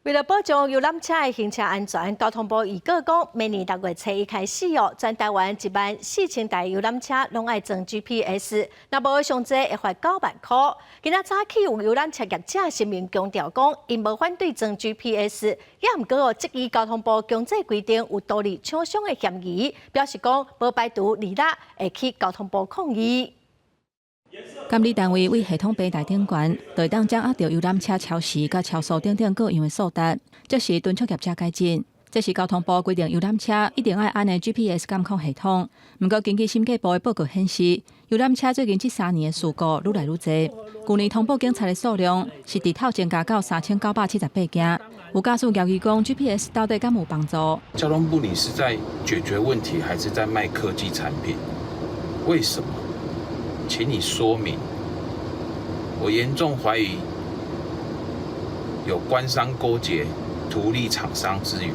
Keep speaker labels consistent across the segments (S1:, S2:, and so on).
S1: 為了保障遊覽車的行車安全，交通部預告講，明年6月初一開始哦，全台灣14,000台遊覽車攏愛裝 GPS，若無上濟會罰9萬箍。今仔早起有遊覽車業者聲明強調講，𪜶無反對裝 GPS，也毋過哦，質疑交通部強制規定有圖利廠商的嫌疑，表示講無排除二六會去交通部抗議。
S2: 監理單位對系統平台頂懸，就會當掌握著遊覽車超時佮超速等等各樣的數值，這是敦促業者改進。這是交通部規定遊覽車一定愛安的 GPS 監控系統。毋過根據審計部的報告顯示，遊覽車最近這3年的事故愈來愈濟。舊年通報警察的數量是直透增加到3978件。有駕駛懷疑講 GPS 到底敢有幫助？
S3: 交通部，你是在解決問題，還是在賣科技產品？為什麼？請你說明。我嚴重懷疑有官商勾結、圖利廠商之虞。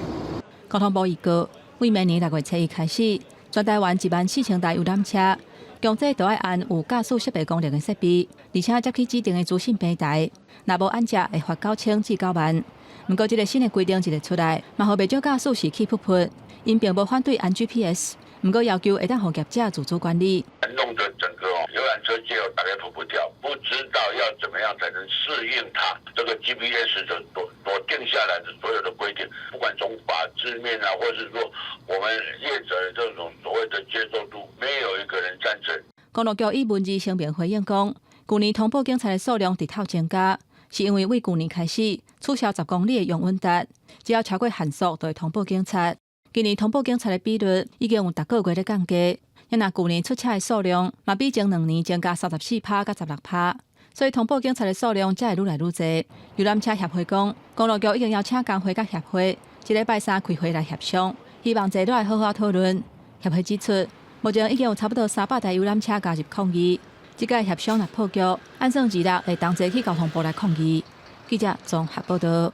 S2: 交通部預告，對明年6月初一開始，全台灣14,000台遊覽車強制都愛安有駕駛識別功能的設備，而且接去指定的資訊平台，若無按照會罰9000至9萬。毋過，這个新的規定一个出來，嘛予袂少駕駛士氣噗噗。𪜶並無反對安 GPS，毋過要求會當予業者自主管理。
S4: 弄得整個遊覽車界大家噗噗跳，不知道要怎麼樣才能適應它這個 GPS 的所定下來的所有的規定，不管從法制面啊，或是說我們業者的這種所謂的接受度，沒有一個人贊成。
S2: 公路局以文字聲明回應講，舊年通報警察的數量直透增加，是因為對舊年開始取消10公里的容穩值，只要超過限速就會通報警察。今年通報警察的比率已經有逐個月咧降低，若舊年出車的數量嘛比前兩年增加34趴佮16趴，所以通報警察的數量才會愈來愈濟。遊覽車協會講，公路局已經邀請工會佮協會，這禮拜三開會來協商，希望坐落來好好討論。協會指出，目前已經有差不多300台遊覽車加入抗議，這屆協商若破局，按算二六會同齊去交通部來抗議。記者綜合報道。